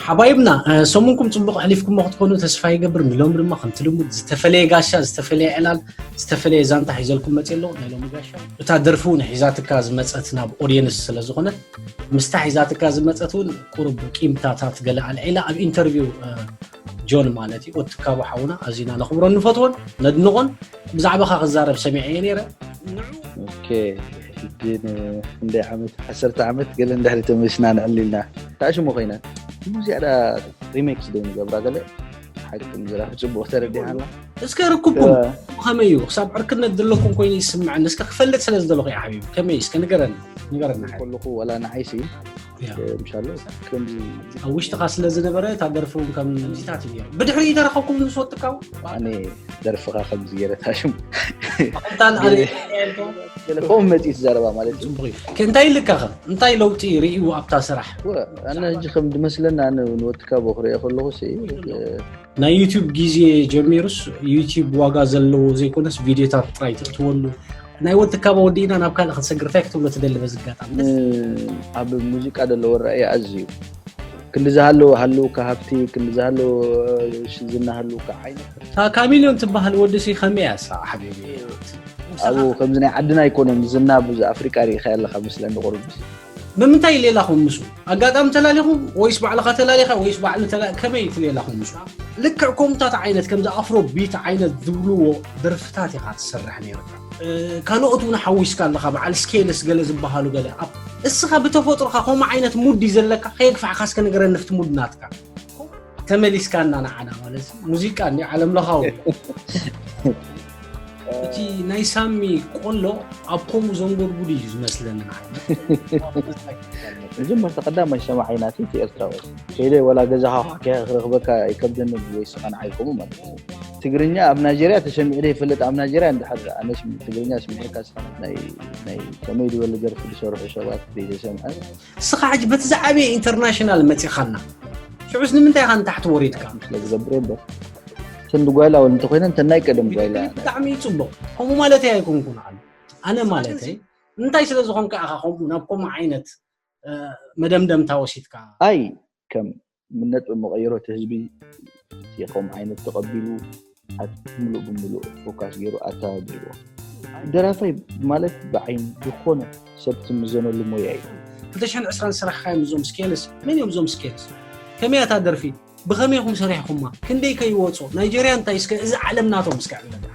ሓባይብና፣ ሰሙንኩም ጽቡቕ ኣሕሊፍኩሞ ክትኮኑ ተስፋ ይገብር። ንሎም ድማ ከምቲ ልሙድ ዝተፈለየ ጋሻ፣ ዝተፈለየ ዕላል፣ ዝተፈለየ ዛንታ ሒዘልኩም መጽእ ኣለዉ። ናይ ሎሚ ጋሻ እታ ደርፊ እውን ሒዛትካ ዝመጸት ናብ ኦድየንስ ስለ ዝኾነት፣ ምስታ ሒዛትካ ዝመጸት እውን ቁሩብ ቂምታታት ገለ ኣልዒላ ኣብ ኢንተርቪው ጆን ማለት እዩ። ኦትካቦ ሓውና ኣዚና ነኽብሮን ንፈትዎን ነድንቖን። ብዛዕባኻ ክዛረብ ሰሚዐ እየ ነይረ። ንዑ። ኦኬ፣ ሕጂ ን-፣ ክንደይ ዓመት? ዓሰርተ ዓመት ገለ እንድሕሪ ተመልስና ንዕልልና። እንታይ ሽሙ ኮይና? ሙዚያ ዳ ሪሜክስ ዶ ንገብራ ገለ? ሓቂ ምዝራብ ጽቡቕ ተረዲኻና። እስከ ርክብኩም እወ። ከመይ እዩ? ክሳብ ዕርክነት ዘለኩም ኮይኑ ይስምዐኒ። እስከ ክፈልጥ ስለ ዝደለኹ እየ ሓቢቢ። ከመይ? እስከ ንገረኒ። ንገረኒ ሓቢቢ። ከለኹ ዋላ ንዓይሲ፣ ያ። እ፣ ምሻሎ፣ ከምዚ ኣብ ውሽጥኻ ስለ ዝነበረ እታ ደርፊ እውን ከም ከምዚታት እዩ ነይሩ። ብድሕሪኡ ተረኸብኩም ምስ ወጥካ እውን? ኣነ ደርፍኻ ከምዚ ገይረ ታሽም። ኣኽልታን ኣነ ገለ ከምኡ መጺኡ ትዛረባ ማለት እዩ። ጽቡቕ እዩ። ከ-፣ እንታይ ኢልካ ኸ? እንታይ ለውጢ ርእዩ ኣብታ ስራሕ? ወ-፣ ኣነ ሕጂ ከም ዝመስለና ኣነ ንወጥካ በኽሪኦ ከለኹ ሲ፣ እ፣ ናይ ዩቲዩብ ግዜ ጀሚሩስ ዩቲዩብ ዋጋ ዘለዎ ዘይኮነስ ቪድዮታት ጥራይ ተእትወሉ። ናይ ወዲ ካባ ወዲእና ናብ ካልእ ክንሰግር እንታይ ክትብሎ ትደሊ በዚ ኣጋጣሚ? ን-፣ ኣብ ሙዚቃ ዘለዎ ራእይ ኣዝዩ ክንዲ ዝሃለወ ሃልውካ ሃብቲ፣ ክንዲ ዝሃለወ ዝና ሃልውካ ዓይነት። እታ ካሚልዮን ትበሃል ወዲ ሲ ከመይ እያ እሳ ሓቢቢ? ኣብኡ ከምዚ ናይ ዓድና ኣይኮነን ዝና፣ ብዚ ኣፍሪቃ ርኢኻ ኣለኻ መስለኒ ቁሩብ። ብምንታይ ሌላኹም ምስኡ? ኣጋጣሚ ተላሊኹም ወይስ ባዕልኻ ተላሊኻ ወይስ ባዕሉ ተላ-፣ ከመይ ትሌላኹም ምስኡ? ልክዕ ከምኡታት ዓይነት ከምዚ ኣፍሮ ቢት ዓይነት ዝብልዎ ደርፍታት ኢኻ ትሰርሕ ነይርካ። እ፣ ካልኦት እውን ሓዊስካ ኣለኻ፣ በዓል ስኬልስ ገለ ዝበሃሉ ገለ። ኣብ-፣ እስኻ ብተፈጥሮኻ ከምኡ ዓይነት ሙድ እዩ ዘለካ፣ ከየግፋዕካ እስከ ንገረኒ ኣብቲ ሙድ ናትካ። ተመሊስካና ንዓና ማለት እዩ። ሙዚቃ እንዲ ዓለም ለኻዊ። እቲ ናይ ሳሚ ቆሎ ኣብ ከምኡ ዘንጎድጉድ እዩ ዝመስለኒ ንዓይ። መጀመርታ ቀዳማይ ሰማዓይ ናተይ እቲ ኤርትራዊ። ከይደ ዋላ ገዛኻ ክረኽበካ ይከብደኒ ወይ ስኻ ንዓይ ከምኡ ማለት እዩ። ትግርኛ ኣብ ናይጀርያ ተሰሚዑ ዶ ይፈልጥ? ኣብ ናይጀርያ እንድሕር ኣነ ስም-፣ ትግርኛ ስሚዕካ ስኻ ናይ፣ ናይ ከመይ ዝበለ ደርፊ ዝሰርሑ ሰባት ዘይተሰምዐ? እስኻ ሕጂ በቲ ዝዓበየ ኢንተርናሽናል መጺኻልና። ሽዑስ ንምንታይ ኢኻ ንታሕቲ ወሪድካ? ስለ ዝገብር እየ እምበር። እተን ጓይላ ወላ እንተኾይነን እተን ናይ ቀደም ጓይላ። ብጣዕሚ ጽቡቕ። ከምኡ ማለተይ ኣይኮንኩን ኣነ። ኣነ ማለተይ እንታይ ስለ ዝኾንካ ኢኻ ከምኡ ናብ ከምኡ ዓይነት፣ እ፣ መደምደምታ ወሲድካ? ኣይ፣ ከም ነጥቢ መቐየሮ እቲ ህዝቢ ከምኡ ዓይነት ተቐቢሉ ኣት-፣ ምሉእ ብምሉእ ፎካስ ገይሩ ኣተባቢዕዎ። ደራፋይ ማለት ብዓይኒ ዝኾነ ሰብ ትምዘነሉ ሞያ እዩ። ክልተ ሽሕን ዕስራን ዝሰራሕካዮም እዞም ስኬልስ፣ መን እዮም እዞም ስኬልስ? ከመይ እያ እታ ደርፊ? ብኸመይ ኢኹም ሰሪሕኩማ? ክንደይ ከ ይወጾ? ናይጀርያ እንታይ እስከ እዚ ዓለም ናቶም እስከ ዕብለና።